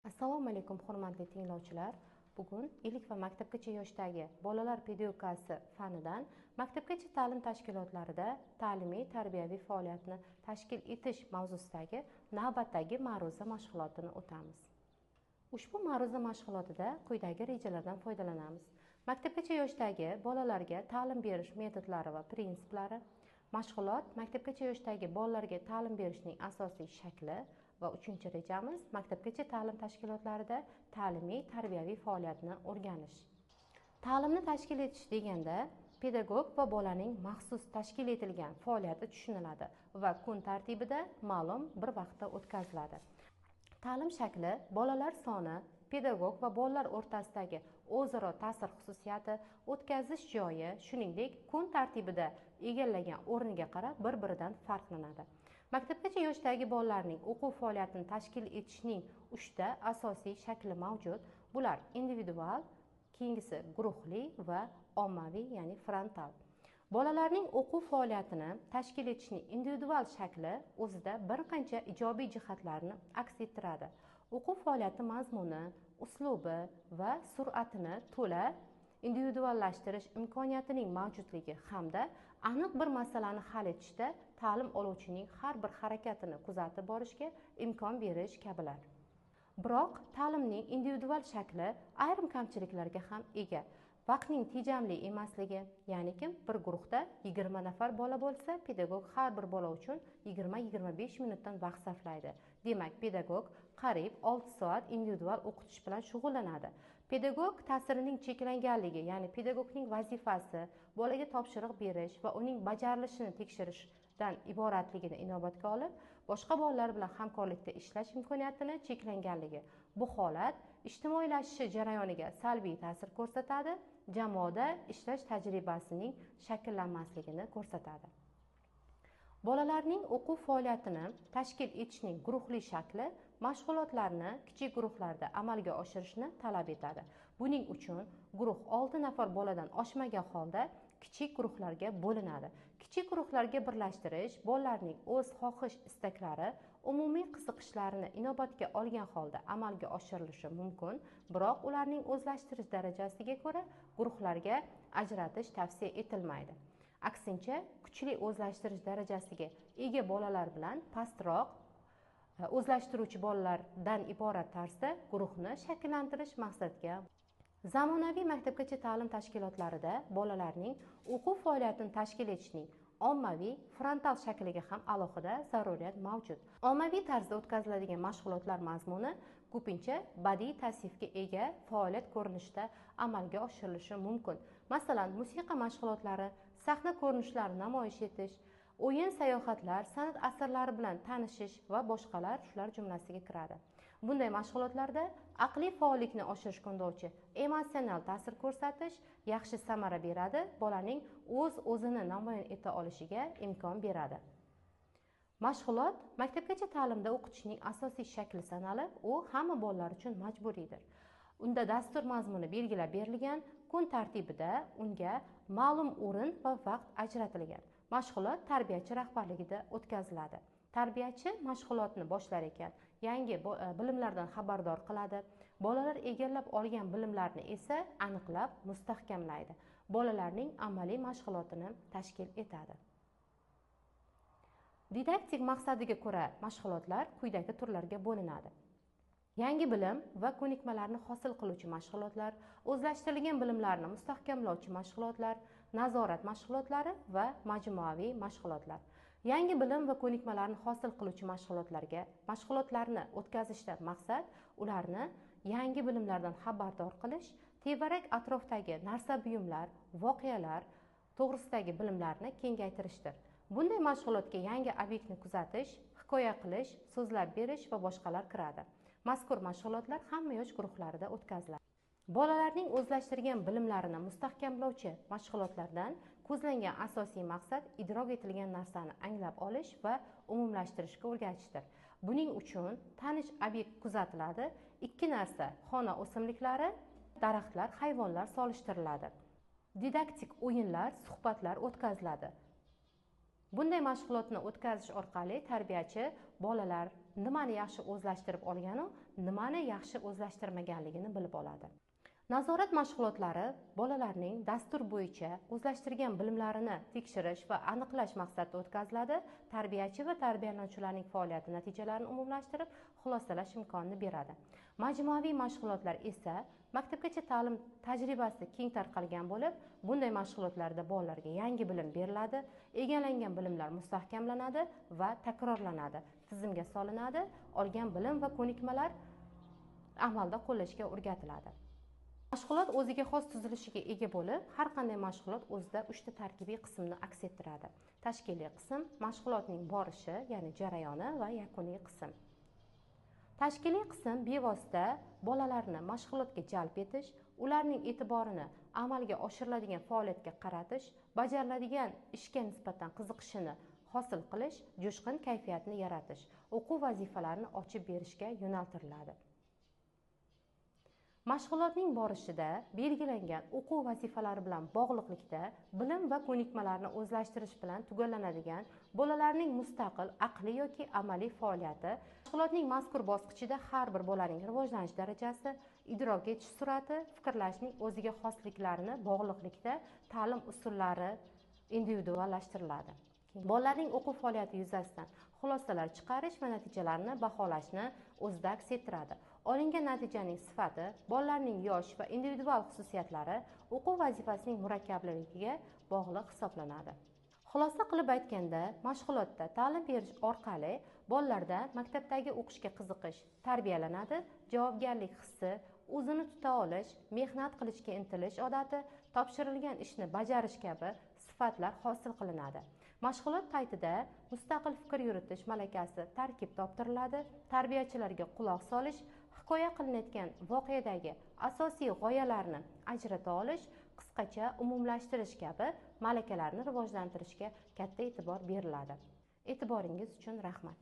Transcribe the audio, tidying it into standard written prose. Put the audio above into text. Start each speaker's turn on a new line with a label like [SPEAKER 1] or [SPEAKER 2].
[SPEAKER 1] Assalomu alaykum, hurmatli tinglovchilar. Bugun ilk va maktabgacha yoshdagi bolalar pedagogikasi fanidan maktabgacha ta'lim tashkilotlarida ta'limiy tarbiyaviy faoliyatni tashkil etish mavzusidagi navbatdagi ma'ruza mashg'ulotini o'tamiz. Ushbu ma'ruza mashg'ulotida quyidagi rejalardan foydalanamiz. Maktabgacha yoshdagi bolalarga ta'lim berish metodlari va prinsiplari, mashg'ulot maktabgacha yoshdagi bolalarga ta'lim berishning asosiy shakli va uchinchi rejamiz maktabgacha ta'lim tashkilotlarida ta'limiy tarbiyaviy faoliyatni o'rganish. Ta'limni tashkil etish deganda pedagog va bolaning maxsus tashkil etilgan faoliyati tushuniladi va kun tartibida ma'lum bir vaqtda o'tkaziladi. Ta'lim shakli bolalar soni, pedagog va bolalar o'rtasidagi o'zaro ta'sir xususiyati, o'tkazish joyi, shuningdek kun tartibida egallagan o'rniga qarab bir-biridan farqlanadi. Maktabgacha yoshdagi bolalarning o'quv faoliyatini tashkil etishning 3 ta asosiy shakli mavjud. Bular individual, keyingisi guruhli va ommaviy, ya'ni frontal. Bolalarning o'quv faoliyatini tashkil etishning individual shakli o'zida bir qancha ijobiy jihatlarni aks ettiradi. O'quv faoliyati mazmuni, uslubi va sur'atini to'la individuallashtirish imkoniyatining mavjudligi hamda aniq bir masalani hal etishda ta'lim oluvchining har bir harakatini kuzatib borishga imkon berish kabilar. Biroq ta'limning individual shakli ayrim kamchiliklarga ham ega. Vaqtning tejamli emasligi, ya'ni kim bir guruhda 20 nafar bola bo'lsa, pedagog har bir bola uchun 20-25 minutdan vaqt sarflaydi. Demak, pedagog qariyb 6 soat individual o'qitish bilan shug'ullanadi. Pedagog ta'sirining cheklanganligi, ya'ni pedagogning vazifasi bolaga topshiriq berish va uning bajarilishini tekshirishdan iboratligini inobatga olib, boshqa bolalar bilan hamkorlikda ishlash imkoniyatini cheklanganligi. Bu holat ijtimoiylashishi jarayoniga salbiy ta'sir ko'rsatadi, jamoada ishlash tajribasining shakllanmasligini ko'rsatadi. Bolalarning o'quv faoliyatini tashkil etishning guruhli shakli mashg'ulotlarni kichik guruhlarda amalga oshirishni talab etadi. Buning uchun guruh 6 nafar boladan oshmagan holda kichik guruhlarga bo'linadi. Kichik guruhlarga birlashtirish bolalarning o'z xohish istaklari, umumiy qiziqishlarini inobatga olgan holda amalga oshirilishi mumkin, biroq ularning o'zlashtirish darajasiga ko'ra guruhlarga ajratish tavsiya etilmaydi. Aksincha, kuchli o'zlashtirish darajasiga ega bolalar bilan pastroq o'zlashtiruvchi bolalardan iborat tarzda guruhni shakllantirish maqsadga. Zamonaviy maktabgacha ta'lim tashkilotlarida bolalarning o'quv faoliyatini tashkil etishning ommaviy frontal shakliga ham alohida zaruriyat mavjud. Ommaviy tarzda o'tkaziladigan mashg'ulotlar mazmuni ko'pincha badiiy tavsifga ega faoliyat ko'rinishida amalga oshirilishi mumkin. Masalan, musiqa mashg'ulotlari, sahna ko'rinishlarini namoyish etish, o'yin sayohatlar, san'at asarlari bilan tanishish va boshqalar shular jumlasiga kiradi. Bunday mashg'ulotlarda aqliy faollikni oshirishga undovchi emotsional ta'sir ko'rsatish yaxshi samara beradi, bolaning o'z-o'zini namoyon eta olishiga imkon beradi. Mashg'ulot maktabgacha ta'limda o'qitishning asosiy shakli sanalib, u hamma bolalar uchun majburiydir. Unda dastur mazmuni belgilab berilgan, kun tartibida unga ma'lum o'rin va vaqt ajratilgan. Mashg'ulot tarbiyachi rahbarligida o'tkaziladi. Tarbiyachi mashg'ulotni boshlar ekan, yangi bilimlardan xabardor qiladi. Bolalar egallab olgan bilimlarni esa aniqlab mustahkamlaydi. Bolalarning amaliy mashg'ulotini tashkil etadi. Didaktik maqsadiga ko'ra mashg'ulotlar quyidagi turlarga bo'linadi. Yangi bilim va ko'nikmalarni hosil qiluvchi mashg'ulotlar, o'zlashtirilgan bilimlarni mustahkamlovchi mashg'ulotlar, nazorat mashg'ulotlari va majmuaviy mashg'ulotlar. Yangi bilim va ko'nikmalarni hosil qiluvchi mashg'ulotlarni o'tkazishdan maqsad ularni yangi bilimlardan xabardor qilish, tevarak atrofdagi narsa buyumlar, voqealar to'g'risidagi bilimlarni kengaytirishdir. Bunday mashg'ulotga yangi obyektni kuzatish, hikoya qilish, so'zlab berish va boshqalar kiradi. Mazkur mashg'ulotlar hamma yosh guruhlarida o'tkaziladi. Bolalarning o'zlashtirgan bilimlarini mustahkamlovchi mashg'ulotlardan ko'zlangan asosiy maqsad idrok etilgan narsani anglab olish va umumlashtirishga o'rgatishdir. Buning uchun tanish obyekt kuzatiladi, ikki narsa xona o'simliklari, daraxtlar, hayvonlar solishtiriladi. Didaktik o'yinlar, suhbatlar o'tkaziladi. Bunday mashg'ulotni o'tkazish orqali tarbiyachi bolalar nimani yaxshi o'zlashtirib olganu, nimani yaxshi o'zlashtirmaganligini bilib oladi. Nazorat mashg'ulotlari bolalarning dastur bo'yicha o'zlashtirgan bilimlarini tekshirish va aniqlash maqsadida o'tkaziladi. Tarbiyachi va tarbiyalanuvchilarning faoliyati natijalarini umumlashtirib, xulosalash imkonini beradi. Majmuaviy mashg'ulotlar esa maktabgacha ta'lim tajribasi keng tarqalgan bo'lib, bunday mashg'ulotlarda bolalarga yangi bilim beriladi, egallangan bilimlar mustahkamlanadi va takrorlanadi, tizimga solinadi, olgan bilim va ko'nikmalar amalda qo'llashga o'rgatiladi. Mashg'ulot o'ziga xos tuzilishiga ega bo'lib, har qanday mashg'ulot o'zida 3 ta tarkibiy qismni aks ettiradi. Tashkiliy qism, mashg'ulotning borishi, ya'ni jarayoni va yakuniy qism. Tashkiliy qism bevosita bolalarni mashg'ulotga jalb etish, ularning e'tiborini amalga oshiriladigan faoliyatga qaratish, bajariladigan ishga nisbatan qiziqishini hosil qilish, jo'shqin kayfiyatni yaratish, o'quv vazifalarini ochib berishga yo'naltiriladi. Mashg'ulotning borishida belgilangan o'quv vazifalari bilan bog'liqlikda bilim va ko'nikmalarni o'zlashtirish bilan tugallanadigan bolalarning mustaqil aqliy yoki amaliy faoliyati. Mashg'ulotning mazkur bosqichida har bir bolaning rivojlanish darajasi, idrok etish sur'ati, fikrlashning o'ziga xosliklarini bog'liqlikda ta'lim usullari individuallashtiriladi. Bolalarning o'quv faoliyati yuzasidan xulosalar chiqarish va natijalarni baholashni o'zida aks ettiradi. Olingan natijaning sifati, bolalarning yosh va individual xususiyatlari o'quv vazifasining murakkabligiga bog'liq hisoblanadi. Xulosa qilib aytganda, mashg'ulotda ta'lim berish orqali bolalarda maktabdagi o'qishga qiziqish tarbiyalanadi, javobgarlik hissi, o'zini tuta olish, mehnat qilishga intilish odati, topshirilgan ishni bajarish kabi sifatlar hosil qilinadi. Mashg'ulot paytida mustaqil fikr yuritish malakasi tarkib toptiriladi, tarbiyachilarga quloq solish, hikoya qilinayotgan voqeadagi asosiy g'oyalarni ajrata olish, qisqacha umumlashtirish kabi malakalarni rivojlantirishga katta e'tibor beriladi. E'tiboringiz uchun rahmat.